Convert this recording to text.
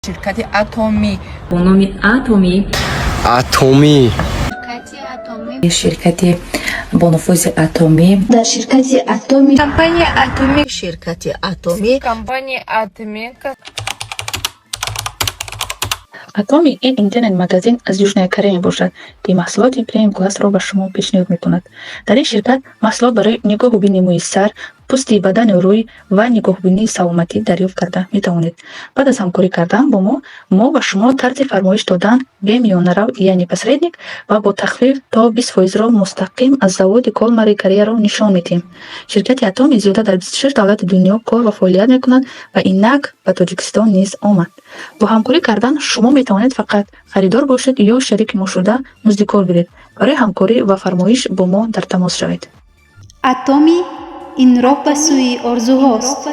Ширкати Атомӣ. Бо номи Атомӣ. Атомӣ. Ширкати Атомӣ. Ширкати бонуфузи Атомӣ. Дар ширкати Атомӣ. Компания Атомӣ. Ширкати Атомӣ. Компания Атомӣ. Атоми ин интернет-магазин аз Южная Корея мебошад, ки маҳсулоти премиум классро ба шумо пешниҳод мекунад. Дар ин ширкат маҳсулот барои нигоҳубини мӯи сар, пӯсти бадану рӯй ва нигоҳубинии саломатӣ дарёфт карда метавонед. Баъд аз ҳамкорӣ кардан бо мо, мо ба шумо тарзи фармоиш додан бе миёнарав, яъне посредник, ва бо тахфиф то 20 фоизро мустақим аз заводи Колмари Кореяро нишон медиҳем. Ширкати Атоми зиёда дар 26 давлати дунё кор ва фаъолият мекунад ва инак ба Тоҷикистон низ омад. Бо ҳамкорӣ кардан шумо метавонед фақат харидор бошед ё шарики мо шуда музди кор гиред. Барои ҳамкорӣ ва фармоиш бо мо дар тамос шавед. Атомӣ ин роҳ ба сӯи орзуҳост.